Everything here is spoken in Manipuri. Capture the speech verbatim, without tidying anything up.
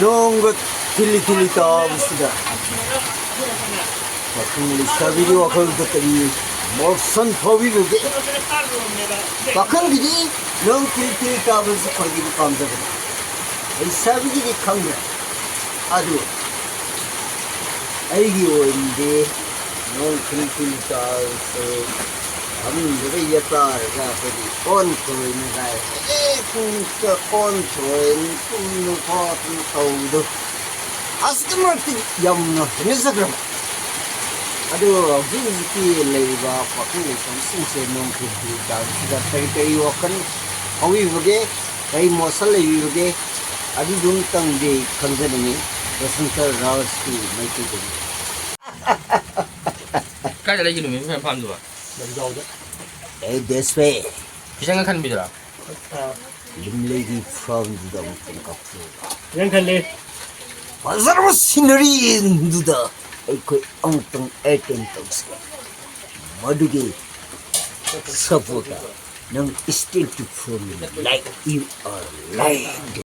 ꯅꯣꯡꯒ ꯊꯤꯜꯂꯤ ꯊꯤꯜꯂꯤ ꯇꯥꯕꯁꯤꯗ ꯄꯥꯈꯪ ꯂꯩꯁꯥꯕꯤꯒꯤ ꯋꯥꯈꯜꯗ ꯀꯔꯤ ꯃꯣꯁꯟ ꯐꯥꯎꯕꯤꯕꯒꯦ? ꯄꯥꯈꯪꯒꯤꯗꯤ ꯅꯣꯡ ꯊꯤꯜꯂꯤ ꯊꯤꯜꯂꯤ ꯇꯥꯕꯁꯤ ꯈ꯭ꯋꯥꯏꯗꯒꯤ ꯄꯥꯝꯖꯕꯅꯤ, ꯂꯩꯁꯥꯕꯤꯒꯤꯗꯤ ꯈꯪꯗ꯭ꯔꯦ꯫ ꯑꯗꯨ ꯑꯩꯒꯤ ꯑꯣꯏꯅꯗꯤ ꯅꯣꯡ ꯊꯤꯜꯂꯤ ꯊꯤꯜꯂꯤ ꯇꯥꯕꯁꯦ ꯐꯃꯨꯡꯗꯒ ꯌꯦꯠꯂꯛꯑꯒ ꯑꯩꯈꯣꯏꯒꯤ ꯑꯣꯟ ꯈꯣꯏꯅ ꯀꯥꯏ ꯍꯦꯛꯇ ꯑꯣꯟ ꯈꯣꯏꯅ ꯇꯨꯝꯅ ꯈꯣꯠꯇꯅ ꯇꯧꯕꯗꯣ ꯑꯁꯨꯛꯀꯤ ꯃꯇꯤꯛ ꯌꯥꯝꯅ ꯍꯩꯅꯖꯈ꯭ꯔꯕ꯫ ꯑꯗꯣ ꯍꯧꯖꯤꯛ ꯍꯧꯖꯤꯛꯀꯤ ꯂꯩꯔꯤꯕ ꯄꯥꯈꯪ ꯂꯩꯁꯥꯕꯤꯁꯤꯡꯁꯦ ꯅꯣꯡ ꯊꯤꯜꯂꯤ ꯊꯤꯜꯂꯤ ꯇꯥꯕꯁꯤꯗ ꯀꯔꯤ ꯀꯔꯤ ꯋꯥꯈꯜ ꯐꯥꯎꯕꯤꯕꯒꯦ, ꯀꯔꯤ ꯃꯣꯁꯟ ꯂꯩꯕꯤꯕꯒꯦ, ꯑꯗꯨꯗꯨꯝꯇꯪꯗꯤ ꯈꯪꯖꯅꯤꯡꯉꯤ꯫ ꯕꯁꯟꯇ ꯔꯥꯖꯀꯤ ꯃꯥꯏꯀꯩꯗꯒꯤ꯫ ꯀꯥꯏꯗ ꯂꯩꯒꯦ ꯅꯨꯃꯤꯠ ꯃꯌꯥꯝ ꯐꯥꯝꯗꯨꯕ? ꯂꯝꯖꯥꯎꯗ꯫ ꯑꯦ ꯗꯦꯁꯄꯦ, ꯈꯤꯇꯪꯒ ꯈꯟꯕꯤꯗꯨꯔꯥ? ꯑꯥ, ꯌꯨꯝꯂꯩꯒꯤ ꯐꯥꯝꯗꯨꯗ ꯑꯃꯨꯛꯇꯪ ꯀꯥꯞꯊꯣꯛꯎ꯫ ꯈꯤꯇꯪ ꯈꯜꯂꯤ꯫ ꯐꯖꯔꯕ ꯁꯤꯅꯔꯤꯗꯨꯗ ꯑꯩꯈꯣꯏ ꯑꯃꯨꯛꯇꯪ ꯑꯦꯇꯦꯟ ꯇꯧꯁꯤ꯫ ꯃꯗꯨꯒꯤ ꯁꯄꯣꯔꯠꯇ ꯅꯪ still to follow me like you are like